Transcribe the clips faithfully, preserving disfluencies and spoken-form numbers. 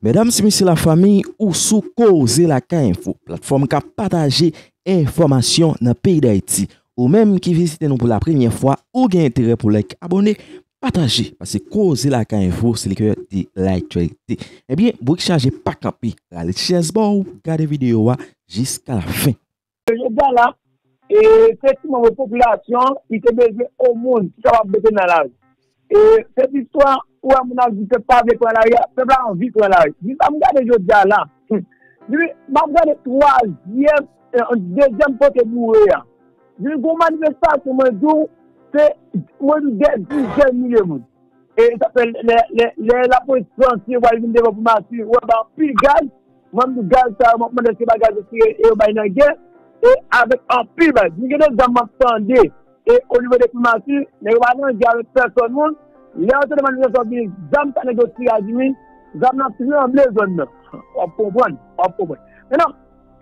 Medam e mesye lafanmi, ou sou Koze Lakay Enfo, platfòm k ap pataje enfòmasyon nan peyi Dayiti. Ou menm ki vizite nou pou la premyè fwa, ou gen enterè pou like, abòne, pataje, paske Koze Lakay Enfo, se le cœur de l'actualité. Ebyen, bourik chaje pa kanpe, rale chèz ba w, gade videyo a jiska la fen. Jodi a la, e, se ti manm popilasyon ki te bezwen yon moun ki kapab mete nan lari. E, se ti istwa, ou wè moun ap di pèp pa vle pran lari a, pèp la anvi pran lari. Di sa m gade jodi a la. Di, m ap gade twazyèm, e, dezyèm pote boure a. Di, gon manifestasyon, mwen di w, se, mwen di w, dè dizèn milye moun. E sa fè lè, lè, lè lapolis fransè pral vin devan primati, ou wè ba anpil gaz. Mwen, m di gaz sa yo, m ap mande èske pa gaz yo tire e yo bay nan gè. E avèk anpil bal. M gen de zam m ap tande. E o nivo de primati, nèg yo pa nan gè avèk pèsòn moun. Lè yo tande manifestasyon vini, zam sa nèg yo tire a Jimmy, zam nan tranble zòn nan. W ap konprann, w ap konprann. Mentnan,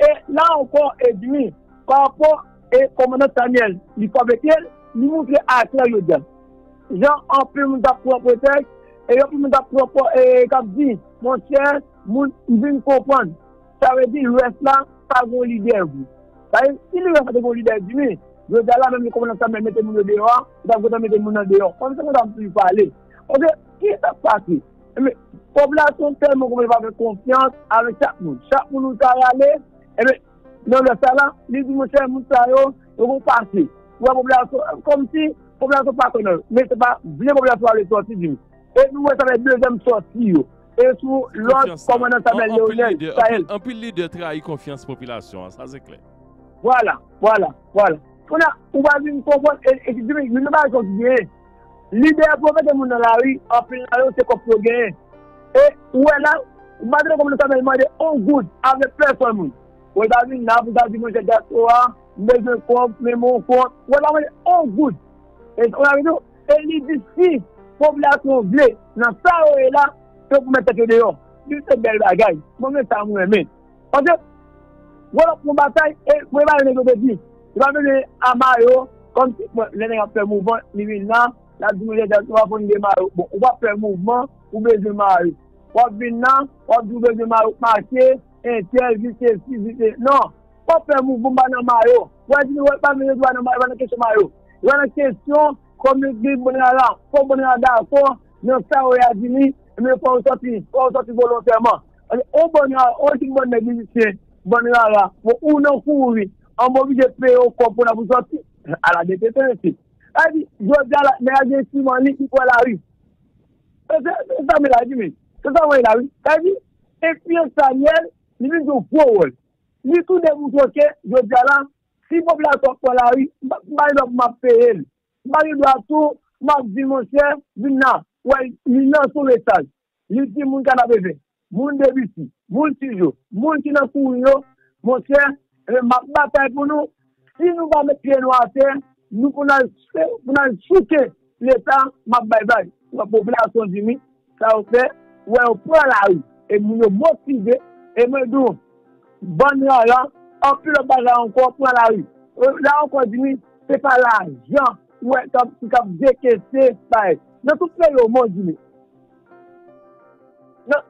e la ankò, e Jimmy, pa rapò, e kòmandan Samuel, li fò mete l, li moutre aklè yo di a. Jan anpil moun t ap pran pretèks, e anpil moun t ap pran, e k ap di, monchè, moun vin konprann. Sa vle di, lwès la pa gen lidè vre. Sa vle di, si lwès la te gen lidè, Jimmy, jodi a la menm li kòmandan Samuel mete moun yo deyò a, li t ap gentan mete moun nan deyò. Kòm se konsa m toujou pale. Paske, ki sa k pase? Ebyen, popilasyon tèlman kòmanse pa fè konfyans avèk chak moun. Chak moun ou ta rale, ebyen, nan lè sa la, li di, monchè, moun sa yo, yo gon pase. Ou wè popilasyon, kòmsi popilasyon pa kwè nan yo. Men se pa vle popilasyon pa vle sòti, Jimmy. E nou wè sa fè dezyèm sòti yo. E sou lòd kòmandan Samuel Leonel, Sahel. Anpil lidè trayi konfyans popilasyon an, sa se klè. Vwala, vwala, vwala. Kounye a, ou va vin konprann, e, e, Jimmy, youn nan bagay ki genyen. Lidè yo pou yo mete moun nan lari, anpil nan yo se kòb pou yo genyen. E ou wè la, ou pa tande kòmandan Samuel mande yon goud avèk pèsòn moun. Ou pa vin la pou ta di, monchè dyaspora, m bezwen kòb, men m yon kont. Ou pa mande yon goud. E sa vle di, e li di si popilasyon vle, nan sa yo ye la, yo pou met tèt yo deyò. Li se bèl bagay. Mwen menm sa mwen renmen. Paske, wè l ap pran batay, e mwen pa renmen kote di. Li pa vle a mayo, kòmsi, bon, lè nèg ap fè mouvman, li vin la, l ap di, monchè dyaspora fò n gen mayo. Bon, ou pa fè mouvman, ou bezwen mayo. W ap vin la, w ap di w bezwen mayo, mache, entèl, vise si, vise, non. W ap fè mouvman, m pa nan mayo. W ap di, w ap pa vle dwa nan mayo, pa nan kesyon mayo. Li pa nan kesyon, kòm yo di, bann rara, fò bann rara dakò, nan sa yo ye a Jimmy, ebyen fò yo sòti, fò yo sòti volontèman. Paske yon bann rara, yon ekip bann nèg mizisyen, bann rara, bon, ou nan kouri, an oblije peye yo kòb pou n ap sòti, ala de tete mesye. Sa vle di, jodi a la, nèg la gen enstriman li, li pran lari. Se, se, se sa mwen la, Jimmy. Se sa mwen la, wi. Sa vle di, enspire Samuel, li vin jwe yon gwo wòl. Li tou de pou twoke, jodi a la, si popilasyon ap pran lari, m pa, m pa gen dwa pou m ap peye l. M pa gen dwa tou, m ap di, monchè, vin la. Wè, li lanse yon mesaj. Li di moun Kanapevè, moun Debisi, moun Tijo, moun ki nan kouri yo, monchè, ebyen, m ap batay pou nou. Si nou pa met pye nou atè, nou pou n al, pou n al chouke Leta, m ap bay bay. Popilasyon Jimmy, sa yo fè, wè yo pran lari. E moun yo motive, e mwen di w, bann rara, anpil lòt bagay ankò pran lari. E la ankò, Jimmy, se pa lajan, wè, k ap, k ap dekese, bay. Nan tout peyi yo, mwen, Jimmy. Nan,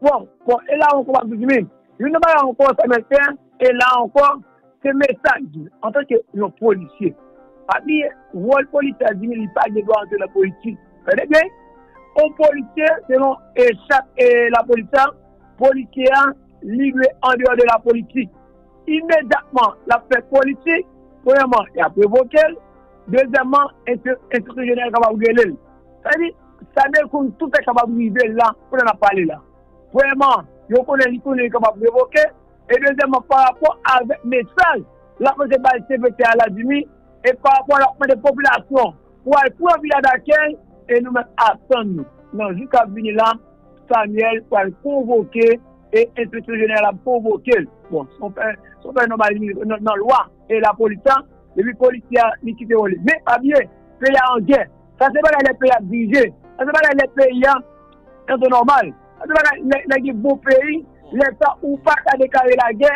bon, bon, e la ankò, m ap di, Jimmy, youn nan bagay ankò, sa mèt fè, e la ankò, se mesaj, antanke yon polisye. Pa bliye, wòl polisye a, Jimmy, li pa gen dwa antre nan politik. Tande byen, yon polisye, selon, e chak, e lapolis la, polisye a, li dwe andeyò de lapolitik. Imedyatman, l ap fè politik, premyèman, y ap revoke l, dezyèmman, enstri-, enstriktè jeneral kapab rele l. Sa vle di, sa de koun tout sa kapab rive l la, pandan n ap pale la. Premyèman, yo konnen li konnen li kapab revoke, e dezyèmman, pa rapò avèk mesaj l ap mete bay C P T a la, Jimmy, e pa rapò l ap mande popilasyon pou al pran vila dakèy, e nou menm atann nou. Nan jou k ap vini la, Samuel pral konvoke e enspeksyon jeneral ap konvoke l. Bon, se yon fè, se yon fè nòmal nan, nan lwa e lapolis la, depi polisye a, li kite wòl li. Men, pa bliye, peyi a an gè. Sa se bagay lè peyi ap dirije. Sa se bagay lè peyi a, nan tan nòmal. Sa se bagay lè, lè gen bon peyi, lè sa ou pa ka deklare lagè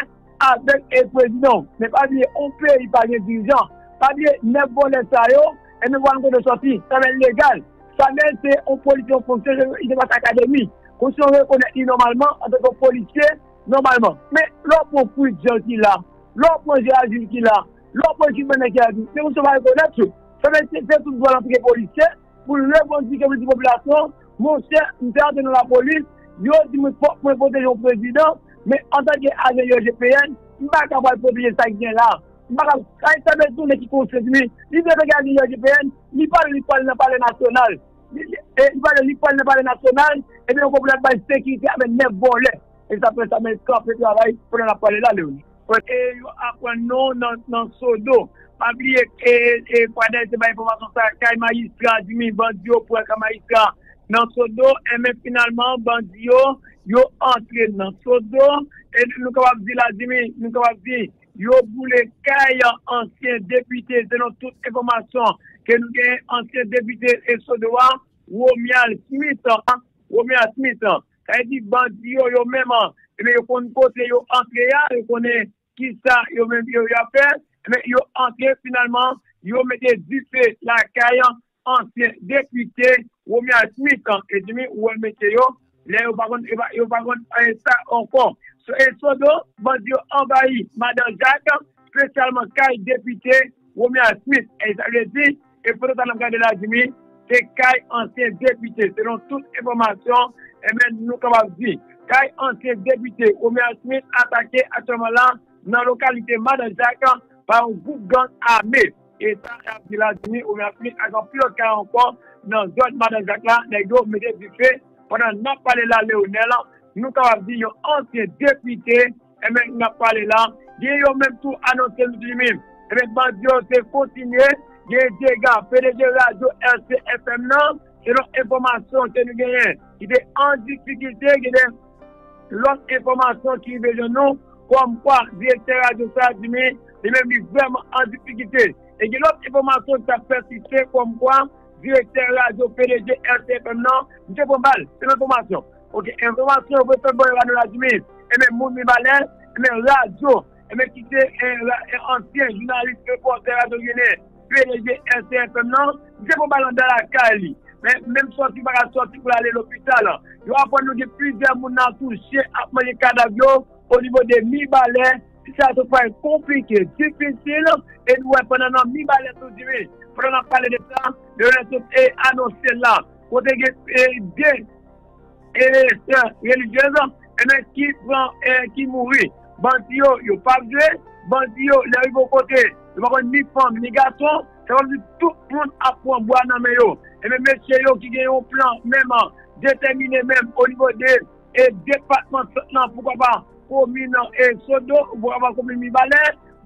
avèk, e, prezidan w. Men pa bliye, yon peyi pa gen dirijan. Pa bliye, nèf vòlè sa yo, e men vwala kote yo sòti. Sa men legal. Samuel se yon polisye, yon fonksyon, li te pase akademi. Konstitisyon rekonèt li nòmalman antanke polisye nòmalman. Men lè w pran Fridjan ki la, lè w pran Jerazil ki la, lè w pran Gilbert ki la, men konstitisyon pa rekonèt yo. Sa vle di se tout dwa l antanke polisye pou l revandike pou l di popilasyon, monchè, m te antre nan lapolis, yo di mwen fòk mwen pwoteje yon prezidan, men antanke ajan I G P N, m pa ka pral pwoteje sa ki gen la. M pa ka, sa sa vle di yon nèg ki konsyan di li, li vle pran gade I G P N, li pale, li pale nan palè nasyonal. Li, e, li pale, li pale nan palè nasyonal, ebyen yon konpòtman bay sekirite avèk nèf vòlè. E sa fè sa men kanpe travay pandan n ap pale la, Leoni. E yo aprann nou nan, nan Sodo. Pa bliye, e, e, Kwadèy te bay enfòmasyon sa kay majistra, di mi bandi yo pran kay majistra nan Sodo, e men finalman bandi yo, yo antre nan Sodo, e nou kapab di la, di mi, nou kapab di, yo boule kay ansyen depite, selon tout enfòmasyon ke nou genyen, ansyen depite e Sodo a, Romuald Smith, Romuald Smith, sa vle di bandi yo, yo menm, ebyen, yo konn kote yo antre a, yo konnen kisa yo menm yo, yo ap fè, ebyen, yo antre finalman, yo mete dife lakay ansyen depite Romuald Smith, e di mi, ou wè mesye yo, lè yo pa konn, yo pa, yo pa konn, e, sa ankò. So, e Sodo, bandi yo anvayi Madan Jak, espesyalman kay depite Romuald Smith. E sa vle di, e foto sa n ap gade la, di mi, se kay ansyen depite. Selon tout enfòmasyon, ebyen, nou kapab di, kay ansyen depite Romuald Smith atake aktyèlman la nan lokalite Madan Jak pa yon gwoup gang ame. E sa y ap di la, di mi, Romuald Smith ak anpil lòt kay ankò nan zòn Madan Jak la, nèg yo mete dife. Pandan n ap pale la, Leonel, nou kapab di yon ansyen depite, e men n ap pale la, gen yo menm tou anonse nou di mi, e men bandi yo te kontinye, gen dega, P D G radyo R C F M nan, selon enfòmasyon ke nou genyen, ki te an difikilte, gen de lòt enfòmasyon ki rive jwenn nou, kòmkwa direktè radyo sa a di mi, li menm li vrèman an difikilte. E gen lòt enfòmasyon ki t ap pèsiste kòmkwa direktè radyo P D G R C F M nan, misye pran bal. Se nan enfòmasyon. Oke, enfòmasyon yo fè bò yo ba nou la di mi. Ebyen, moun Mibalè, ebyen, radyo, ebyen, ki te, e, ra-, e, ansyen jounalis, repòtè radyo Ginen, P D G R C F M nan, misye pran bal anndan lakay li. Men, menm sòti, pa ka sòti pou l ale lopital. Yo aprann nou gen plizyè moun nan touche ap manje kadav yo, o nivo de Mibalè, sitiyasyon pa konplike, difisil, e nou wè pandan nan Mibalè tou di mi, pandan n ap pale de sa, yo rete, e, anonse la, kote gen, e, de, e, sè relijyez, e men ki pran, e, ki mouri. Bandi yo, yo pa vle, bandi yo, lè yo rive yon kote, yo pa konn ni fanm, ni gason, sa vle di tout moun ap pran bwa nan men yo. E men mesye yo ki gen yon plan, menm, detèmine menm, o nivo de e depatman Sant lan, poukwa pa komin, e, Sodo, poukwa pa komin Mibalè,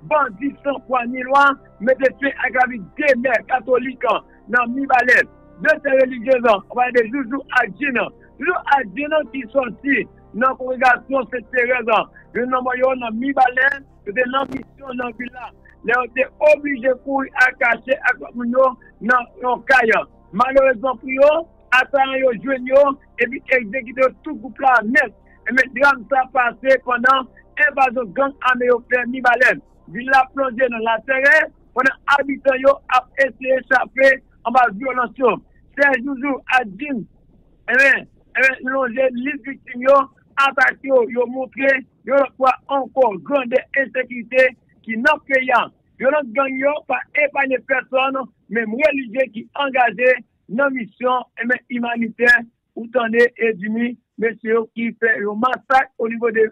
bandi san fwa ni lwa mete fen ak lavi de mè katolik nan Mibalè. De sè relijyez, ou pale de Joujou ak Jin. Joujou ak Jin ki sòti nan kongregasyon Sent Terèz, youn nan mwen yo nan Mibalè, yo te nan misyon nan vil la. Lè yo te oblije kouri al kache ak lòt moun yo nan yon kay. Malerezman pou yo, asayan yo jwenn yo epi egzekite yo, tout gwoup la nèt. Ebyen, dram sa pase pandan envazyon gang ame yo fè Mibalè. Vil la plonje nan latèrè pandan abitan yo ap eseye chape anba vyolans yo. Sè Joujou ak Jin, ebyen, ebyen, lonje lis viktim yo, atake yo, yo montre yon lòt fwa ankò grandè ensekirite ki nan peyi a. Vyolans gang yo pa epanye pèsòn, menm relijye ki angaje nan misyon, ebyen, imanitè, ou tande, e di mi, mesye yo ki fè yon masak o nivo de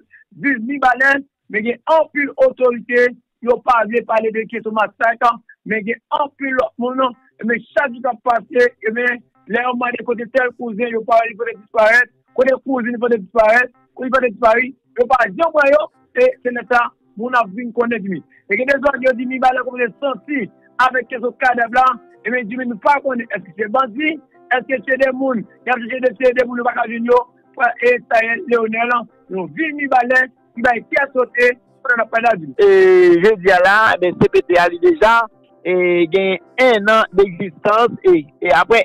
vil Mibalè, men gen anpil otorite, yo pa vle pale de kesyon masak, men gen anpil lòt moun, men chak jou k ap pase, ebyen, lè yo mande kote tèl kouzen, yo pa wè li, kote disparèt, kote kouzin, kote disparèt, kote disparèt, yo pa janm wè yo, e se lè sa, moun ap vin konnen di mi. E gen de zòn yo di Mibalè kòmanse santi avèk kesyon kadav la, ebyen, di mi, nou pa konnen èske se bandi, èske se de moun, y ap chèche de, se de moun, yo pa ka jwenn yo, frè e sè Leonel, yon vil Mibalè, ki bay kè sote, pandan n ap pale la di mi. E jodi a la, ebyen, C P T a li deja, e gen en an degzistans, e, e apre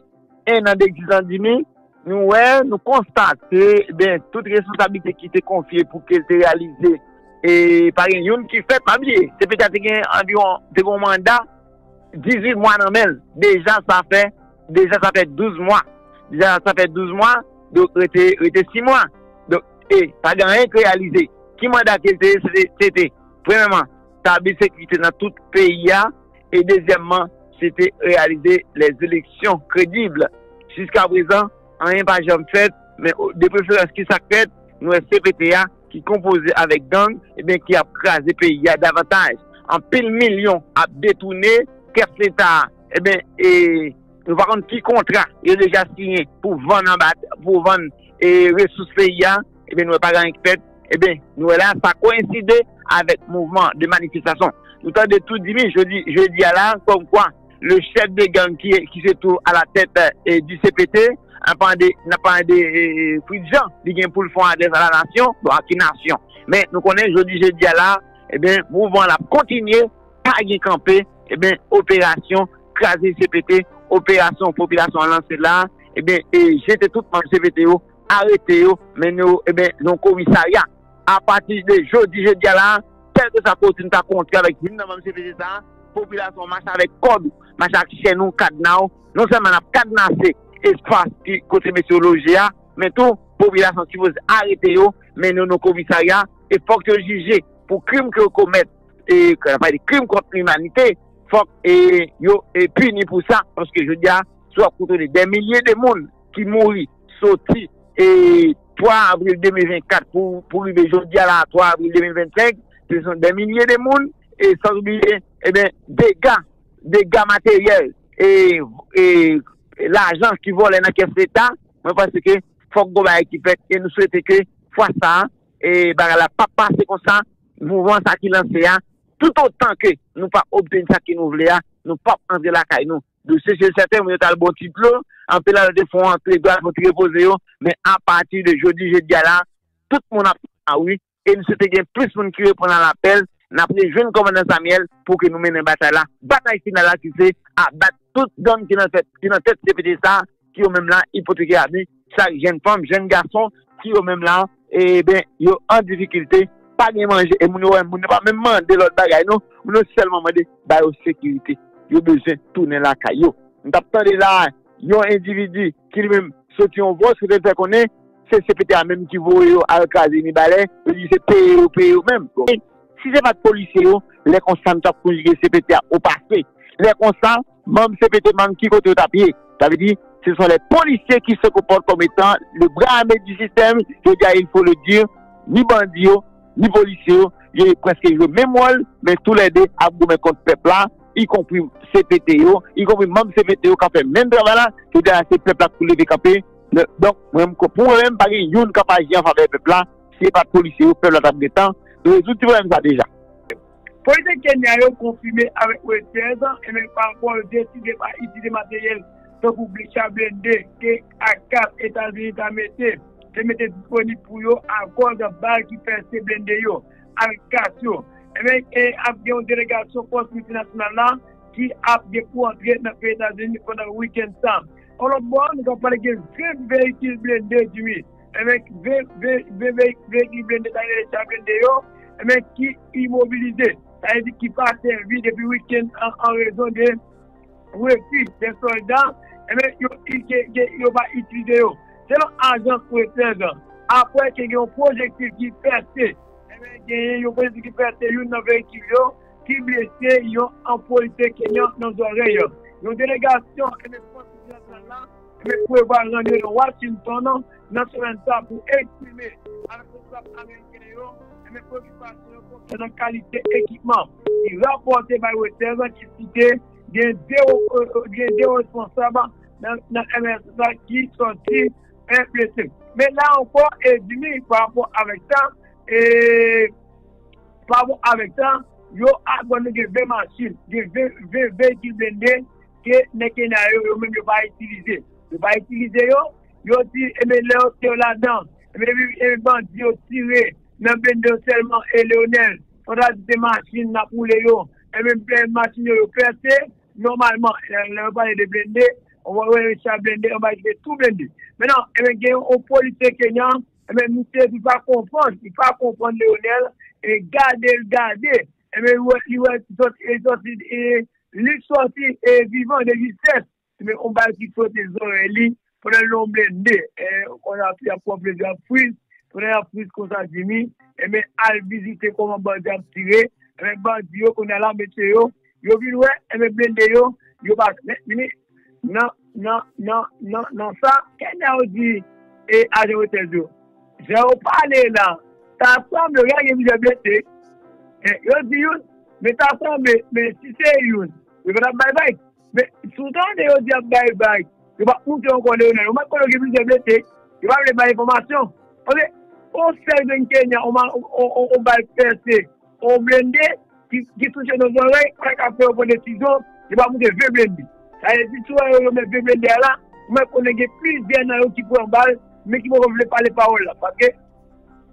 en an degzistans di mi, nou wè, nou konstate, ben, tout responsablite ki te konfye pou ke te reyalize, e pa gen youn ki fèt, pa bliye, C P T a te gen anviwon, te gen yon manda dizuit mwa nan men l. Deja sa fè, deja sa fè douz mwa. Deja sa fè douz mwa, Donk, rete, rete sis mwa. Donk, e pa gen anyen ki reyalize. Ki manda ke l te ye? Se te, se te, premyèman, tabli sekirite nan tout peyi a, e dezyèmman, se te reyalize lèzeleksyon kredib. Jiska prezan, anyen pa janm fèt, men o- de preferans ki sa k fèt, nou wè C P T a ki konpoze avèk gang, ebyen, ki ap kraze peyi a davantaj. Anpil milyon ap detounen kès Leta a. Ebyen, e, nou pa konn ki kontra yo deja siyen pou vann anba, pou vann, e, resous peyi a. Ebyen, nou wè pa gen anyen ki fèt. Ebyen, nou wè la, sa koyenside avèk mouvman de manifestasyon. Nou tande tou di, wi, jodi, jodi a la, kòmkwa, le chèf de gang ki, ki se tou a la tèt, e, di C P T, n ap pale de, n ap pale de, e, Fritz Jean, li gen pou l fè yon adrès a la nasyon, bon, a ki nasyon? Men, nou konnen, jodi, jodi a la, ebyen, mouvman la ap kontinye, pa gen kanpe, ebyen, operasyon kraze C P T, operasyon popilasyon an lanse la, ebyen, e jete tout manm C P T yo, arete yo, mennen yo, ebyen, nan komisarya. Apati de jodi, jodi a la, kèlkeswa kote nou ta kontre avèk youn nan manm C P T sa, popilasyon mache avèk kòd ou, mache ak chèn ou, kadna ou, non sèlman n ap kadnase espas ki kote mesye yo loje a, men tou, popilasyon sipoze arete yo, mennen yo nan komisarya, e fòk yo jije pou krim ke yo komèt, e, kan n ap pale de krim kont limanite, fòk, e, yo, e, pini pou sa, paske jodi a, si w ap kontwole dè milye de moun ki mouri soti, e, twa avril de mil vennkat pou, pou rive jodi a la, twa avril de mil vennsenk, se son dè milye de moun, e san oubliye, ebyen, dega, dega materyèl, e, e, lajan ki vòlè nan kès Leta, mwen panse ke fòk gon bagay ki fèt, e nou swete ke fwa sa a, e bagay la p ap pase konsa, mouvman sa ki lanse a, toutotan ke nou pa obteni sa ke nou vle a, nou p ap antre lakay nou. Dosye se sèten, moun yo t al bon ti dlo, anpil la yo te fè yon antre dwat, fè yon ti repoze yo, men apati de jodi, jedi a la, tout moun ap sou lari, e nou swete gen plis moun ki reponn a lapèl, n ap rejwenn kòmandan Samuel pou ke nou mennen batay la. Batay final la ki se abat tout gang ki nan tèt, ki nan tèt C P T sa, ki yo menm la ipoteke abi chak jèn fanm, jèn gason, ki yo menm la, e ben, yo an difikilte, pa gen manje, e moun yo wè, moun yo pa menm mande lòt bagay non, moun yo sèlman mande ba yo sekirite. Yo bezwen tounen lakay yo. M t ap tande la, yon endividi ki li menm soti yon vòs, ki te fè konnen se C P T a menm ki voye yo al kraze Mibalè, yo di se peye yo peye yo menm. Bon, si se pa t polisye yo, lè konsa nou t ap konjige C P T a o pase. Lè konsa, manm C P T, manm ki kote yo t ap ye? Sa vle di, ce sont les policiers qui se comportent comme étant le bras armé du système. Jodi a, il faut le dire, ni bandi yo, ni polisye yo, yo prèske jwe menm wòl, men toulède ap goumen kont pèp la, ikonpri C P T yo, ikonpri manm C P T yo k ap fè menm travay la. Jodi a, se pèp la k pou leve kanpe. Donk, mwen, m, pou mwen menm, pa gen youn k ap aji an favè pèp la. Si se pa t polisye yo, pèp la t ap gentan rezoud ti pwoblèm sa deja. Otorite Kenya yo konfime avèk Reuters, e men, pa rapò yo deside pa itilize materyèl tankou blicha blende ke ACAT Etazini ta mete, te mete disponib pou yo, akòz bal ki pèse blende yo ak kas yo. E men, e ap gen yon delegasyon fòs miltinasyonal la ki ap gen pou antre nan peyi Etazini pandan wikenn sa. Yon lòt bò, nou ka pale gen ven veyikil blende, Jimmy. E men, ven, ven, ven veyik-, veyikil blende, sa vle di cha blende yo, e men, ki imobilize. Sa vle di ki pa sèvi depi wikenn an, an rezon de refi de sòlda, e men, yo, yo, yo, yo pa itilize yo. Selon ajans Reuters, apre ke gen yon pwojektil ki pèse, e men, genyen yon pwojektil ki pèse youn nan veyikil yo, ki blese yon anplwaye kenyan nan zòrèy. Yon delegasyon e men fòs miltinasyonal la, e men, prevwa rann yo nan Washington nan semèn sa pou eksprime avèk responsab ameriken yo, e men, preokipasyon yo konsènan kalite ekipman ki rapòte bay Reuters ki site gen de, gen de responsab nan, nan M S S la ki sòti, e, blese. Men la ankò, e, Jimmy, pa rapò avèk sa, e, pa rapò avèk sa, yo aprann nou gen ven machin, gen ven, ven veyikil blende ke nèg Kenya yo, yo menm yo pa itilize. Yo pa itilize yo, yo di, e men, lè yo te yo ladan, e men, e men, bandi yo tire nan blende yo sèlman, e Leonel, fò ta di se machin n ap woule yo, e men, machin yo, yo pèse, nòmalman, lè, lè yo pale de blende, ou wè, wè, cha blende, anba ki te tou blende. Mentnan, e men, gen yon polisye kenyan, e men, misye, li pa konprann, li pa konprann Leonel, e gade l gade, e men, li wè, li wè, li sòti, li sòti, e, li sòti, e, vivan de justès, e men, yon bal ki fwote zòrèy li, pandan l nan yon blende, e, kounye a y ap pran plezi ap friz, pandan y ap friz konsa, Jimmy, enben, al vizite kòman bandi ap tire, enben, bandi yo, kounye a la, mesye yo, yo vin wè, enben, blende yo, yo pa, men, Jimmy, nan, nan, nan, nan, nan sa, kounye a yo di, e, ajan Reuters yo, jan yo pale la, ta sanble, yo gen plizyè blende, e, yo di youn, men ta sanble, men si se youn, yo pa t ap bay bay. Men, si w tande yo di y ap bay bay, yo p ap moute yon kolonèl. Ou mèt konnen yo gen plizyè blende, yo pa vle bay enfòmasyon. Paske, yon sèl grenn Kenyan, yon ma- yon- yon- yon bal pèse, yon blende ki, ki touche nan zòrèy, pa ka fè yo pran desizyon, yo pa moute ven blende. Sa vle di, si w wè yo, yo met ven blende a la, ou mèt konnen gen plizyè nan yo ki pran bal, men ki poko vle pale pawòl la. Paske,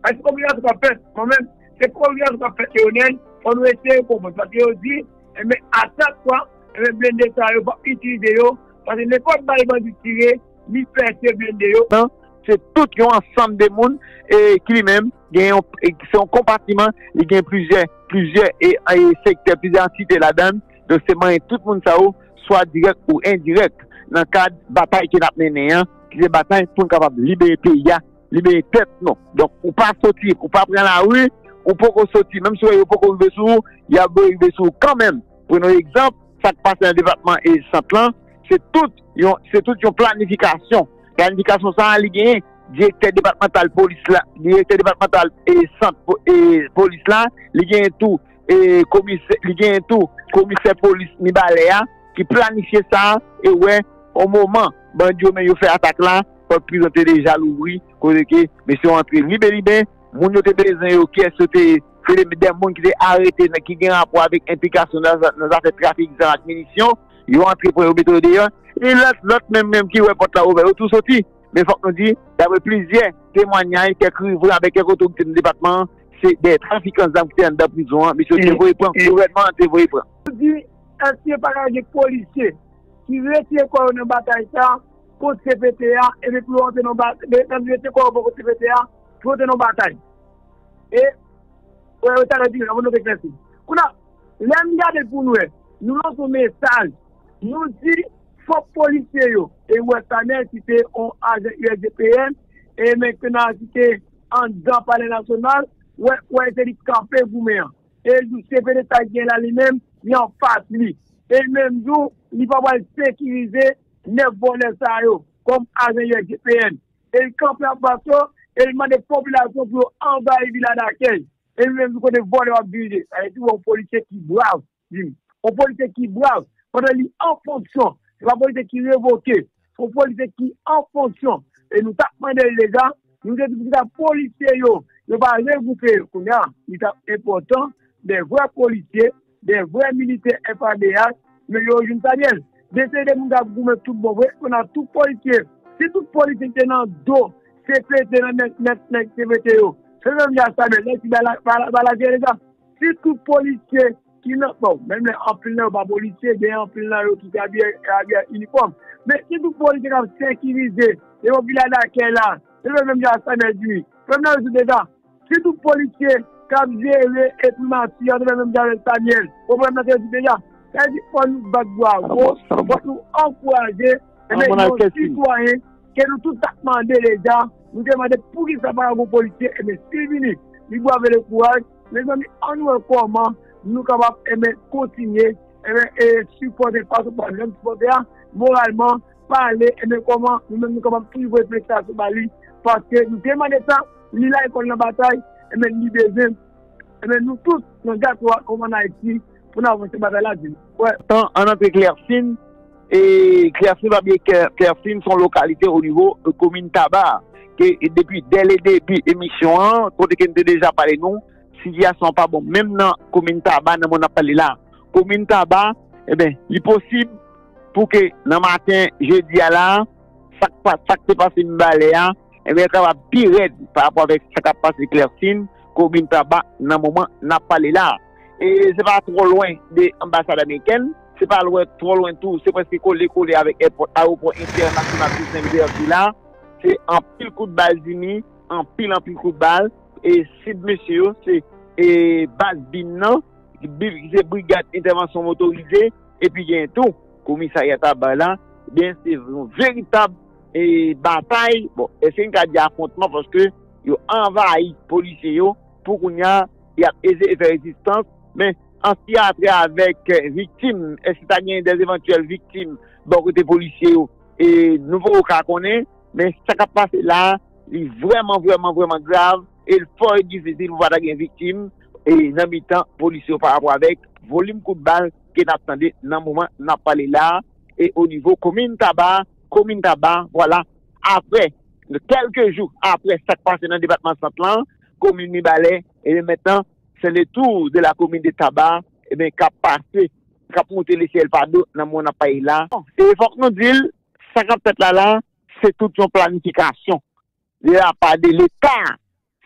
Paske kominikasyon k ap fèt, mwen menm, se kominikasyon k ap fèt, Leonel, fò nou eseye konprann. Paske yo di, enben, a chak fwa, enben, blende sa yo, p ap itilize yo, paske nenpòt bal bandi tire, li pèse blende yo. Non, se tout yon ansanm de moun, e ki li menm, gen yon, e se yon konpatiman, li gen plizyè, plizyè, e, e sektè, plizyè antite ladan l. Donk, se manyen tout moun sa yo, swa dirèk ou endirèk, nan kad batay ke n ap mennen an, ki se batay pou n kapab libere peyi a, libere tèt nou. Donk, ou pa soti, ou pa pran lari, ou poko soti. Menm si w wè yo poko rive sou ou, y ap rive sou ou kanmenm. Pran yon egzanp, sa k pase nan depatman e Sant lan, se tout yon, se tout yon planifikasyon. Planifikasyon sa a, li genyen direktè depatmantal polis la, direktè depatmantal e sant po- e polis la, li genyen tou e komisè, li genyen tou komisè polis Mibalè a ki planifye sa e wè yon moman bandi yo men yo fè atak la, pòt prizon te deja louvri, kote ke mesye yo antre libe libe, moun yo te bezwen yo, kiyès yo te, se de, de moun ki te arete nan, ki gen rapò avèk enplikasyon nan, nan zafè trafik zam ak minisyon, yo antre pran yo mete yo deyò, e lòt, lòt menm, menm ki wè pòt la ouvè, yo tou soti. Men fòk nou di, daprè plizyè temwanyaj, kèk rivrè avèk kèk otorite nan depatman an, se de trafikan zam ki te anndan prizon an, mesye yo te voye pran, gouvènman an te voye pran. Pou di, èske pa ka gen polisye ki retire kò yo nan batay sa a kont C P T a, epi pou yo antre nan ba- de- nan retire kò yo bò kot C P T a, pou yo antre nan batay? E, wè, yo talè di, nan moun nou te klèsi. Kounye a, lè m gade pou nou wè, nou lanse yon mesaj, nou di, fòk polisye yo, e wè Samuel ki te yon ajan U S G P N, e mentnan ki te anndan Palè Nasyonal, wè, wè se li kanpe goumen an. E jou C P T a gen la li menm, li anfas li. E menm jou, li pa pral sekirize nèf vòlè sa yo, kòm ajan U S G P N. E l kanpe anfas yo, e l mande popilasyon pou yo anvayi vila dakèy. E li menm jou kote vòlè yo ap dirije. Sa vle di, yon polisye ki brav, di m. Yon polisye ki brav, pandan li an fonksyon. Se pa polisye ki revoke. Se yon polisye ki an fonksyon. E nou t ap mande l deja, nou te di poukisa polisye yo, yo pa regwoupe yo. Kounye a, li t ap enpòtan, de vrè polisye, de vrè militè F A D H, men yo jwenn Samuel. Desede moun k ap goumen tout bon vre, kounye a tout polisye. Si tout polisye ki te nan do C P T nan nèg, nèg, nèg C P T yo, se menm jan Samuel, nèg ki ba la, ba la, ba la jere sa. Si tout polisye ki nan, bon, menm lè anpil nan yo pa polisye, gen anpil nan yo ki te abiye, abiye inifòm. Men si tout polisye k ap sekirize, e yo vila dakèy la, se menm jan Samuel di, pwoblèm nan rezoud deja. Si tout polisye k ap jere e primati an te fè menm jan avèk Samuel, pwoblèm nan te rezoud deja. Sa vle di, fò nou bat bwa wo, fò nou ankouraje, enben, yon sitwayen ke nou tout t ap mande deja, nou te mande poukisa pa gen polisye, enben, si l vini, li brave le kouraj, mezanmi, ann wè kòman nou kapab, enben, kontinye, enben, e sipòte fason pa nou menm sipòte a, moralman, pale, enben, kòman nou menm nou kapab toujou voye felistasyon ba li, paske nou te mande sa, li la, li konn nan batay, enben, li bezwen, enben, nou tout, nan gato a, kòm ann Ayiti, pou n avanse batay la, di m. Wè. Tan, ann antre Klèsin, e Klèsin, pa bliye Klè- Klèsin se yon lokalite o nivo, e, komin Taba, ke, e, depi, dè le debi emisyon an, kote ke n te deja pale nou, sitiyasyon an pa bon, menm nan komin Taba, nan moman n ap pale la. Komin Taba, enben, li posib pou ke nan maten jedi a la, sa k pa- sa k te pase Mibalè a, enben, kapab pi rèd pa rapò avèk sa k ap pase Klèsin, komin Taba, nan moman n ap pale la. E se pa twò lwen de anbasad amerikèn, se pa lwen, twò lwen tou, se prèske kole kole avèk èpò- ayewopò entènasyonal Toussaint Louverture la. Se anpil kout bal, Jimmy, anpil, anpil kout bal. E sib mesye yo, se, e, baz bin nan, bi- se brigad entèvansyon motorize, epi gen tou komisarya Taba la, ebyen, se yon veritab e, batay, bon, èske n ka di afwontman, paske yo anvayi polisye yo, pou kounye a, y ap eseye fè rezistans, men ansi atrè avèk, e, viktim, èske ta gen dè evantyèl viktim bò kote polisye yo, e nou poko ka konnen, men sa k ap pase la a, li vrèman, vrèman, vrèman grav, e l fò difisil pou pa ta gen viktim, e nan mitan polisye yo pa rapò avèk volim kout bal ke n ap tande nan moman n ap pale la a, e o nivo komin Taba, komin Taba, vwala, apre, kèlke jou apre sa k pase nan depatman Sant lan, komin Mibalè, ebyen mentnan, se le tour de la commune de Taba, ebyen, k ap pase, k ap moute lesyèl pa do nan moman n ap pale la. E fòk nou di l, sa k ap fèt la la, se tout yon planifikasyon de la pa de Leta,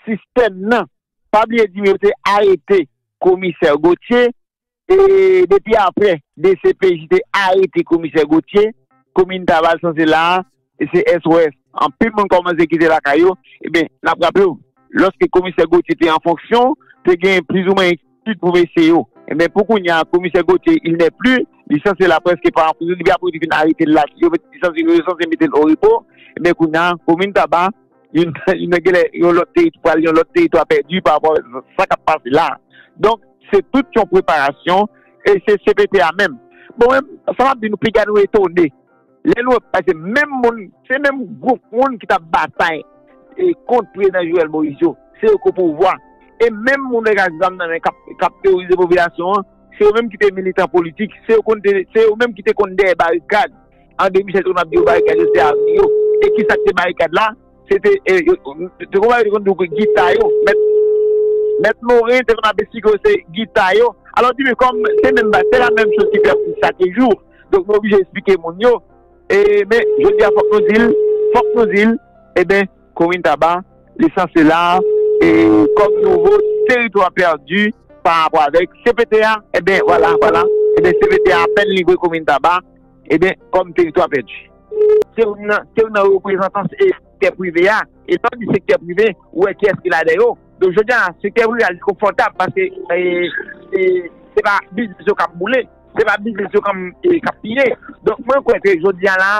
sistèm nan. Pa bliye di yo te arete komisè Gauthier, e depi apre, D C P J te arete komisè Gauthier, komin Taba l sanse la a, e se S O S. Anpil moun kòmanse kite lakay yo. Ebyen, n ap raple w, lòske komisè Gauthier te an fonksyon, te gen plizoumwen enkyetid pou mesye yo. Ebyen, pou kounye a, komisè Gauthier, il n'est plus, li sanse la prèske pa an prizon, depi apre yo te fin arete l la, yo met, li sanse, yo sanse mete l o repo. Ebyen, kounye a, komin Taba, yon, yon, yon lòt teritwa, yon lòt teritwa pèdi pa rapò a sa k ap pase la. Donk, se tout yon preparasyon, e se C P T a menm. Bon, menm, sa m ap di nou, piga nou etone. Lè nou wè, paske menm moun, se menm gwoup moun ki t ap batay, e, kont prezidan Jovenel Moïse yo, se yo ki o pouvwa. E menm moun yo k ak zam nan men k ap, k ap teworize popilasyon an, se yo menm ki te militan politik, se yo konn te, se yo menm ki te konn dèyè barikad. André Michel te konn ap di yo barikad yo se avni yo. E kisa k te barikad la? Se te, e, yo, te konn, te konn di w gita yo, mèt, mèt Morin te konn ap esplike yo se gita yo. Alò, di men kòm se menm ba, se la menm choz ki fè pou chak jou. Donk, nou oblije esplike moun yo. E, men, jodi a, fòk nou di l, fòk nou di l, eben, komin Taba, li sanse la, e, kòm nouvo teritwa pèdi pa rapò avèk C P T a, eben, vwala, vwala, eben, C P T a apèn livre komin Taba, eben, kòm teritwa pèdi. Se youn nan, se youn nan reprezantan sektè prive a. E lè w di sektè prive, ou wè kiyès ki ladan yo. Donk, jodi a, sektè prive a li konfòtab paske, e, e, se pa biznis yo k ap boule, se pa biznis yo k ap, e, k ap piye. Donk, mwen kwè ke jodi a la,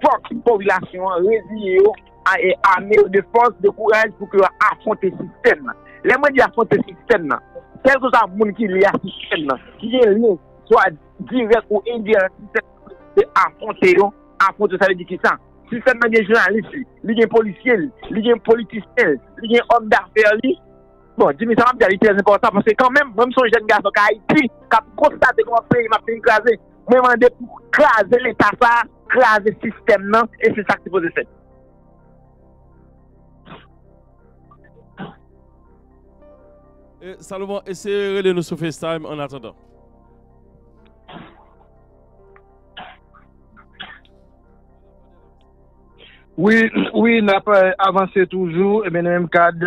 fòk popilasyon an reziye yo, a, e, ame yo de fòs, de kouraj pou ke yo afwonte sistèm nan. Lè mwen di afwonte sistèm nan, kèlkeswa moun ki lye a sistèm nan, ki gen lyen swa dirèk ou endirèk ak sistèm nan, se afwonte yo. Afwonte yo, sa vle di kisa? Sistèm nan gen jounalis li, li gen polisye li, li gen politisyen li, li gen òm dafè li. Bon, Jimmy, sa m ap di a, li trè enpòtan, paske kanmenm, mwen, m se yon jèn gason k Ayiti, k ap konstate kòman peyi m ap vin kraze. Mwen mande pou kraze Leta sa a, kraze sistèm nan, e se sa k sipoze fèt. E, Salomon, eseye rele nou sou FaceTime an atandan. Wi, wi, n ap avanse toujou, ebyen, nan menm kad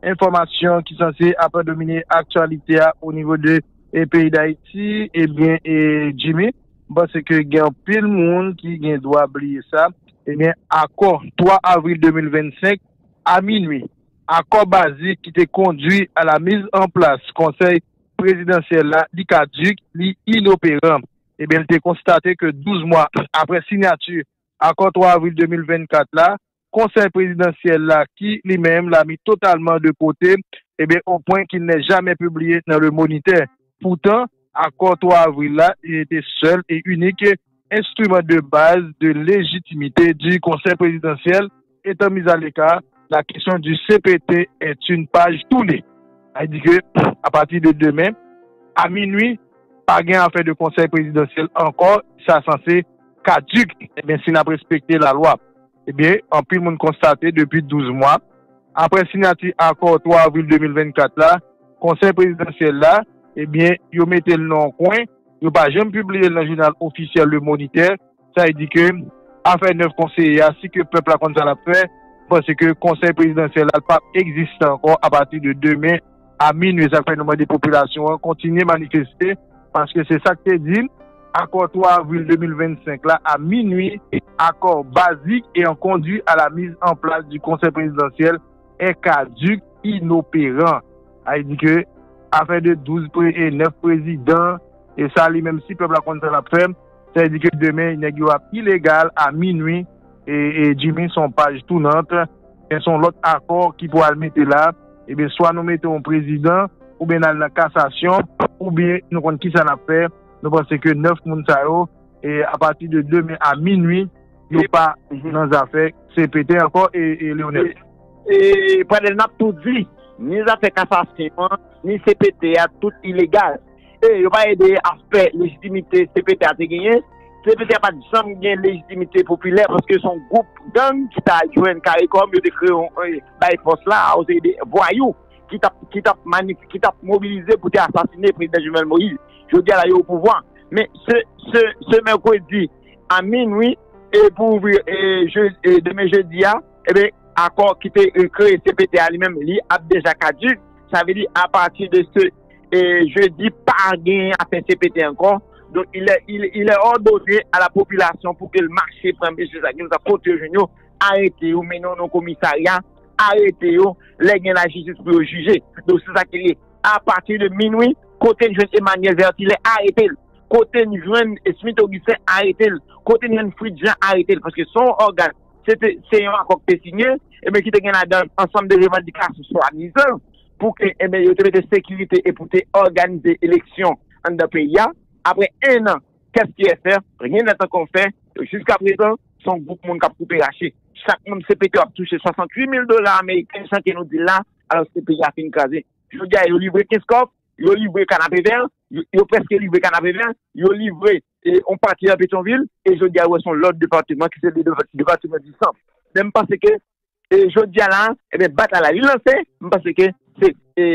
enfòmasyon ki sanse ap domine aktyalite a o nivo de e, peyi Dayiti, ebyen, e, Jimmy, m panse ke gen anpil moun ki gen dwa bliye sa. Ebyen, akò twa avril de mil vennsenk a minui, akò bazik ki te kondui a la mise en place konsèy prezidansyèl la, li kadik, li inoperan. Ebyen, li te konstate ke douz mwa apre siyati akò twa avril de mil vennkat la, konsèy prezidansyèl la, ki li menm la mi totalman de kote, ebyen, au point qu'il n'est jamais publié dans le Moniteur. Pourtant, akò twa avril la, il était seul et unique instrument de base de légitimité du Conseil présidentiel étant mise à l'écart, la question du C P T est une page tournée. Sa vle di ke, apati de demen, a minui, pa gen afè de konsèy prezidansyèl ankò, sa sanse kadik, ebyen, si n ap respekte lalwa. Ebyen, anpil moun konstate depi douz mwa, apre siyati akò twa avril de mil vennkat la, konsèy prezidansyèl la, ebyen, yo mete l nan yon kwen, yo pa janm pibliye l nan jounal ofisyèl Le Moniteur, sa vle di ke afè nèf konseye a, si ke pèp la konn sa l ap fè, m panse ke konsèy prezidansyèl la p ap egziste ankò apati de demen a minui. Sa k fè nou mande popilasyon an kontinye manifeste, paske se sa k te di, akò twa avril de mil vennsenk la a minui, accord basique ayant conduit à la mise en place du Conseil présidentiel est caduc, inopérant. Sa vle di ke afè de douz pre, e nèf prezidan, e sa li menm si pèp la konn sa l ap fè, sa vle di ke demen nèg yo ap ilegal a minui, e, e Jimmy, se yon paj tounant, men se yon lòt akò ki pou al mete la, ebyen, swa nou mete yon prezidan, oubyen n al nan kasasyon, oubyen nou konn kisa n ap fè. Nou panse ke nèf moun sa yo, e apati de demen a minui, yo pa nan zafè C P T ankò, e, e Leonel. E, Pradel, n ap tou di, ni zafè kasasyon an, ni C P T a, tout ilegal. E yo pa ede aspè lejitimite C P T a te genyen. C P T a pa t janm gen lejitimite popilè paske se yon gwoup gang ki ta jwenn kare kòm yo te kreye yon, e, bay fòs la, a yon seri de vwayou ki t ap, ki t ap manif, ki t ap mobilize pou te asasine prezidan Jovenel Moïse. Jodi a la, yo o pouvwa. Men se, se, se mèkredi a minui, e pou ouvri, e, je, e, demen jedi a, ebyen, akò ki te, e, kreye C P T a li menm, li ap deja kaduk. Sa vle di, apati de se, e, jedi, pa gen afè C P T ankò. Donk, il est, il, il est ordonné à la population pou ke l mache pran mesye sa ki sa kote yo jwenn yo, arete yo, mennen yo nan komisarya, arete yo, lè gen lajistis pou yo jije. Donk, se sa ki li. Apati de minui, kote n jwenn Emmanuel Vertilè, arete l. Kote n jwenn Smith Augustin, arete l. Kote n jwenn Fritz Jean, arete l. Paske se yon ògàn, se te, se yon akò ki te sinye, ebyen ki te gen ladan ansanm de revandikasyon swadizan pou ke, ebyen, yo te mete sekirite e pou te òganize eleksyon anndan peyi a. Apre en an, kès ki fè? Ryen nèt ankò fè. Jiska prezan, se yon gwoup moun k ap koupe rache. Chak manm C P T ap touche swasanntuit mil dola ameriken, jan ke nou di l la, alòske peyi a fin kraze. Jodi a, yo livre Kenskòf, yo livre Kanapevè, yo, yo prèske livre Kanapevè, yo livre, e, yon pati nan Petyonvil, e jodi a, yo wè se yon lòt depatman ki se le depatman di Sant. Men m panse ke, e, jodi a la, ebyen, batay la, li lanse, m panse ke se, e,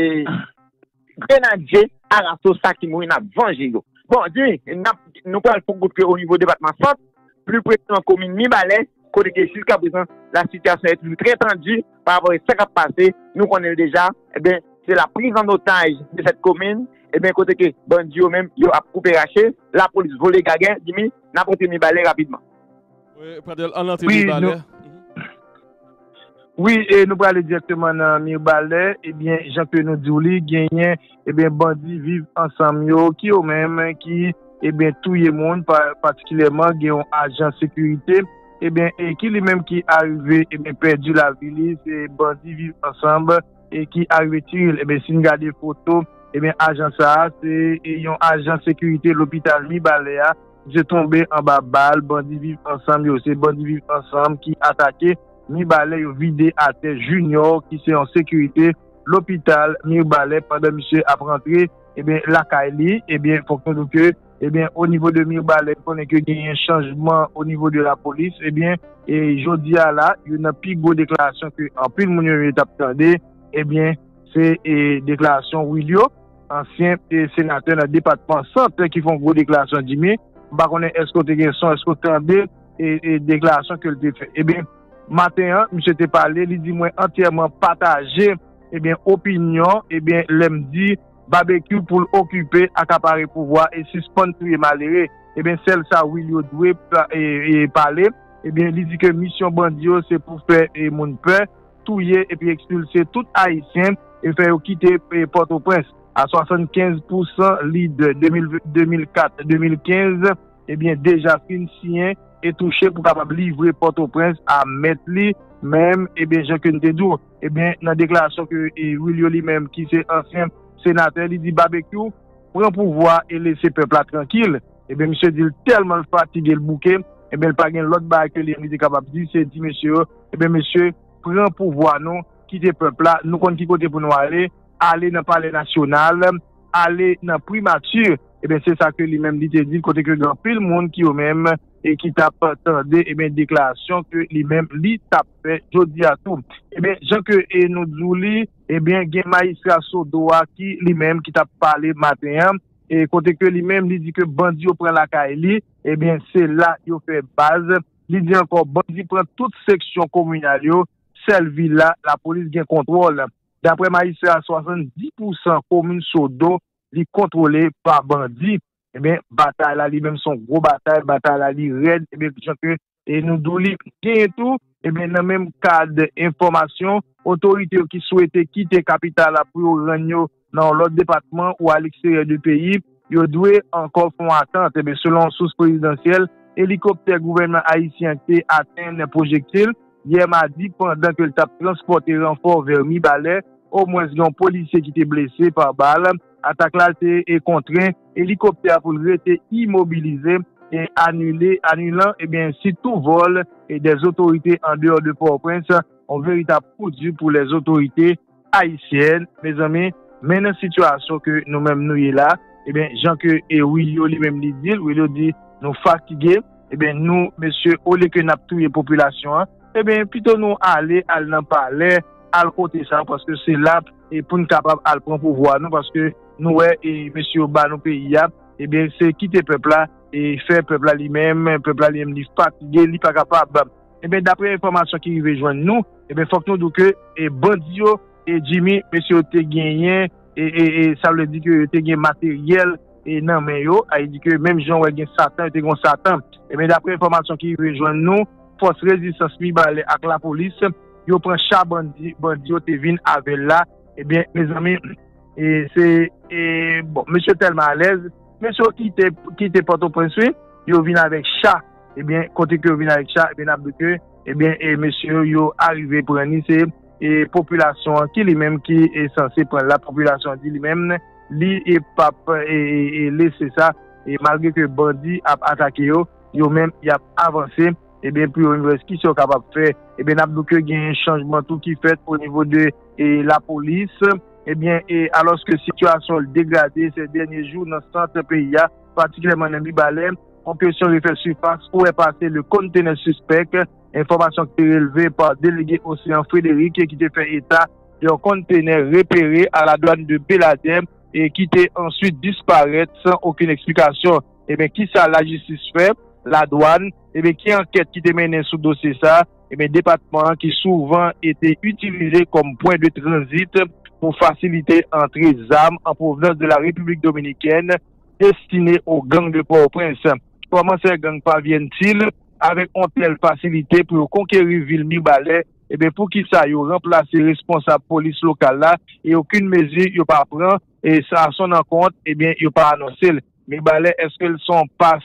grenadye Araso sa ki mouri, n ap vanje yo. Bon, di, n ap, nou pral fon kout pye o nivo depatman Sant, pli presiman komin Mibalè, kote ke jiska prezan, la sitiyasyon est toujours très tendue par rapport a sa k ap pase, nou konnen l deja, ebyen, se la prise en otage de cette commune, ebyen, kote ke bandi yo menm, yo ap koupe rache, lapolis vole gagè, Jimmy, n ap antre Mibalè rapidman. Wi, Pradel, ann antre Mibalè. Wi, e nou prale dirèkteman nan Mibalè. Ebyen, jan ke nou di w li, genyen, ebyen, bandi Viv Ansanm yo, ki yo menm, ki, ebyen, touye moun, pa, patikilyèman, gen yon ajan sekirite, ebyen, e ki li menm ki arive, ebyen, pèdi lavi li, se bandi Viv Ansanm, e ki arive tire l. Ebyen, si n gade foto, ebyen, ajan sa a, se, e, yon ajan sekirite lopital Mibalè a, misye tonbe anba bal bandi Viv Ansanm yo. Se bandi Viv Ansanm ki atake Mibalè, yo vide atè Junior, ki se yon sekirite lopital Mibalè, pandan misye ap rantre, ebyen, lakay li. Ebyen, fòk nou di ke, ebyen, o nivo de Mibalè, konnen ke genyen chanjman o nivo de lapolis, ebyen, e jodi a la, youn nan pi gwo deklarasyon ke anpil moun yo, yo t ap tande, ebyen, se, e, deklarasyon Wilio, ansyen, e, senatè nan depatman Sant, ki fè yon gwo deklarasyon, Jimmy. M pa konnen èske w te gen son, èske w tande, e, e, deklarasyon ke l te fè. Ebyen, maten an, misye te pale, li di mwen antyèman pataje, ebyen, opinyon, ebyen, lè m di Babekyou pou l okipe, akapare pouvwa e sispann touye malere. Ebyen, sèl sa Wilio dwe pa-, e, e, pale. Ebyen, li di ke misyon bandi yo se pou fè, e, moun pè, touye epi ekspilse tout Ayisyen e fè yo kite, e, Pòtoprens. A swasannkenz pousan lidè de mil, de mil kat, de mil kenz, ebyen, deja fin siyen e touche pou kapab livre Pòtoprens a mèt li menm, ebyen, jan ke n te di w. Ebyen, nan deklarasyon ke, e, Wilio li menm, ki se ansyen senatè, li di Babekyou pran pouvwa e lese pèp la trankil. Ebyen, misye di l tèlman l fatige, l bouke, ebyen, l pa gen lòt bagay ke li, li te kapab di, se di mesye yo, ebyen, mesye, pran pouvwa nou, kite pèp la, nou konn ki kote pou nou ale, ale nan Palè Nasyonal, ale nan Primati. Ebyen, se sa ke li menm li te di, kote ke gen anpil moun ki yo menm, e ki t ap tande, ebyen, deklarasyon ke li menm li t ap fè jodi a tou. Ebyen, jan ke, e, nou di w li, ebyen, gen majistra Sodo a ki li menm ki t ap pale maten an, e kote ke li menm li di ke bandi yo pran lakay li, ebyen, se la yo fè baz. Li di ankò, bandi pran tout seksyon kominal yo, sèl vil la, lapolis gen kontwòl. Daprè majistra a, swasanndis pousan komin Sodo, li kontwole pa bandi. Ebyen, batay la li menm se yon gwo batay, batay la li rèd, ebyen, jan ke, e nou di w li genyen tou, ebyen, nan menm kad enfòmasyon, otorite yo ki swete kite kapital la pou yo rann yo nan yon lòt depatman ou a leksteryè de peyi, yo dwe ankò fè yon atant. Ebyen, selon yon sous prezidansyèl, elikoptè gouvènman ayisyen an te atenn pwojektil yè madi pandan ke l t ap transpòte ranfò vè Mibalè. Omwens gen yon polisye ki te blese pa bal. Atak la te e kontren elikoptè a pou l rete imobilize e anile, anilan, ebyen, si tou vòl e dè otorite an deyò de Pòtoprens, yon veritab kou di pou lè otorite ayisyèn, mezanmi, men nan sitiyasyon ke nou menm nou ye la, ebyen, jan ke e Wilio li menm li di l, Wilio di nou fatige, ebyen, nou, mesye, olye ke n ap touye popilasyon an, ebyen, pito nou ale, al nan palè, al kote sa, paske se la, e pou n kapab al pran pouvwa nou, paske nou wè, e mesye yo ba nou peyi a, ebyen, se kite pèp la, e fè pèp la li menm, pèp la li menm li fatige, li pa kapab. Ebyen, daprè enfòmasyon ki rive jwenn nou, ebyen, fòk nou di ke, e bandi yo, e Jimmy, mesye yo te genyen, e, e, e sa vle di ke yo te gen materyèl, e nan men yo, a di ke menm jan wè gen Satan, yo te gen Satan. Ebyen, daprè enfòmasyon ki rive jwenn nou, fòs rezistans Mibalè ak lapolis, yo pran cha bandi, bandi yo te vin avè l la. Ebyen, mezanmi, e se, e, bon, mesye tèlman alèz, mesye yo kite, kite Pòtoprens, wi, yo vin avèk cha. Ebyen, kote ke yo vin avèk cha, ebyen, n ap di ke, ebyen, e mesye yo, yo arive pran ni, se, e popilasyon an ki li menm ki, e sanse pran la, popilasyon an di li menm, li, e p ap, e, e, e lese sa, e malgre ke bandi ap atake yo, yo menm, y ap avanse, ebyen, pou yo menm, ki sa yo kapab fè, ebyen, n ap di ke gen chanjman tou ki fèt o nivo de, e lapolis, ebyen, e alòske sitiyasyon l degrade se dènye jou nan sant peyi a, patikilyèman nan Mibalè, yon kesyon refè sifas, ou wè pase le kontenè sispèk, enfòmasyon ki te relve pa delege Osean Frédéric ki te fè eta de yon kontenè repere a la dwàn de Beladè e ki te answit disparèt san okenn eksplikasyon. Ebyen, kisa lajistis fè? Ladwàn, ebyen, ki ankèt ki te mennen sou dosye sa? Ebyen, depatman an ki souvan ete itilize kòm pwen de tranzit pou fasilite antre zam an pwovenans de la Repiblik Dominikèn destine o gang de Pòtoprens. Kòman sè gang pavyenntil avèk on tèl fasilite pou yo konkeri vil Mibalè? Ebyen, poukisa yo ranplase responsab polis lokal la e okenn mezi yo pa pran e sa son nan kont, ebyen, yo pa anonse l? Mibalè, èske l son pas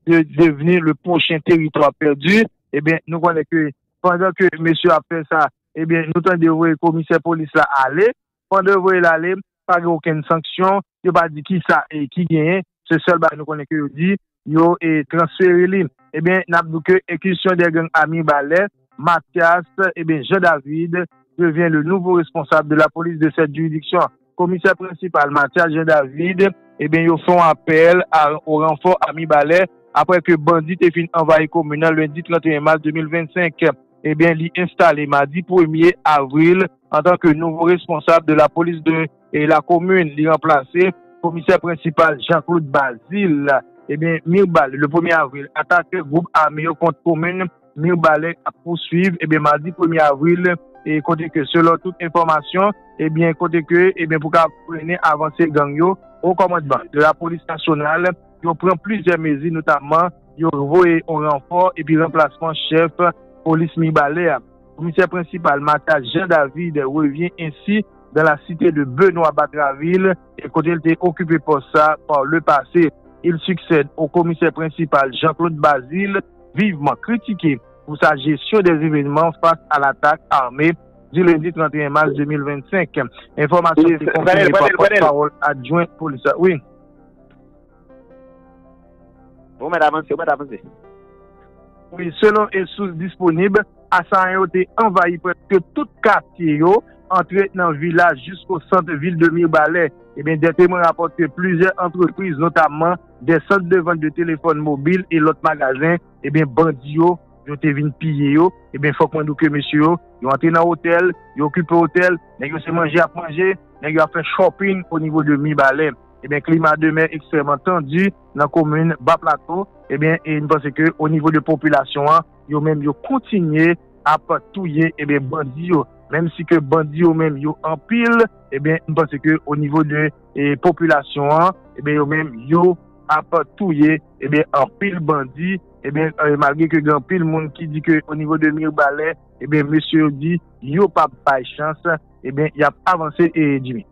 de devni le pwochen teritwa pèdi? Ebyen, nou konnen ke pandan ke mesye ap fè sa, ebyen, nou tande yo voye komisè polis la ale. Pandan yo voye l ale, pa gen okenn sanksyon, yo pa di kisa e ki genyen, se sèl bagay nou konnen ke yo di, yo e transfere li. Ebyen, n ap di ke ekizisyon de gang a Mibalè, Mathias, ebyen, Jean David, devient le nouveau responsable de la police de cette juridiction. Komisè prensipal Mathias Jean David, ebyen, yo fè yon apèl a, o ranfò a Mibalè, apre ke bandi te fin anvayi komin nan lendi trannteyen mas de mil vennsenk. Ebyen, li enstale madi premye avril antanke nouvo responsab de la polis de, e, la komin. Li ranplase komisè prensipal Jean-Claude Bazile. Ebyen, Mirbal, le premye avril, atak gwoup ame yo kont komin Mibalè ap pouswiv, ebyen, madi premye avril, e kote ke, selon tout enfòmasyon, ebyen, kote ke, ebyen, pou ka frennen avanse gang yo, o kòmandman de la polis nasyonal, yo pran plizyè mezi, notamman, yo voye yon ranfò epi ranplasman chèf polis Mibalè a. Komisè prensipal Mathias Jean David revient ainsi dans la cité de Benoît Batraville, e kote l te okipe pòs sa par le passé. Il succède au commissaire principal Jean-Claude Bazile, vivement critiqué pour sa gestion des événements face à l'attaque armée du lundi trannteyen mas de mil vennsenk. Enfòmasyon ki konfime pa pòtpawòl adjwen polis la. Wi. Ou mèt avanse, ou mèt avanse. Wi, selon e sous disponib, asayan yo te anvayi prèske tout katye yo, antre nan vilaj jisko sant vil de Mibalè. Ebyen, dè temwen rapòte plizyè antrepriz, notamman dè sant de vant de telefòn mobil e lòt magazen, ebyen, bandi yo, yo te vin piye yo. Ebyen, fòk mwen di w ke mesye yo, yo antre nan otèl, yo okipe otèl, nèg yo se manje y ap manje, nèg yo ap fè shopping o nivo de Mibalè. Ebyen, klima demè ekstrèmman tandi nan komin Ba Plato. Ebyen, e m panse ke o nivo de popilasyon an, yo menm yo kontinye ap touye, ebyen, bandi yo. Menm si ke bandi yo menm yo anpil, ebyen, m panse ke o nivo de, e, popilasyon an, ebyen, yo menm yo ap touye, ebyen, anpil bandi, ebyen, e, malgre ke gen anpil moun ki di ke o nivo de Mibalè, ebyen, mesye yo di yo p ap bay chans, ebyen, y ap avanse, e, Jimmy.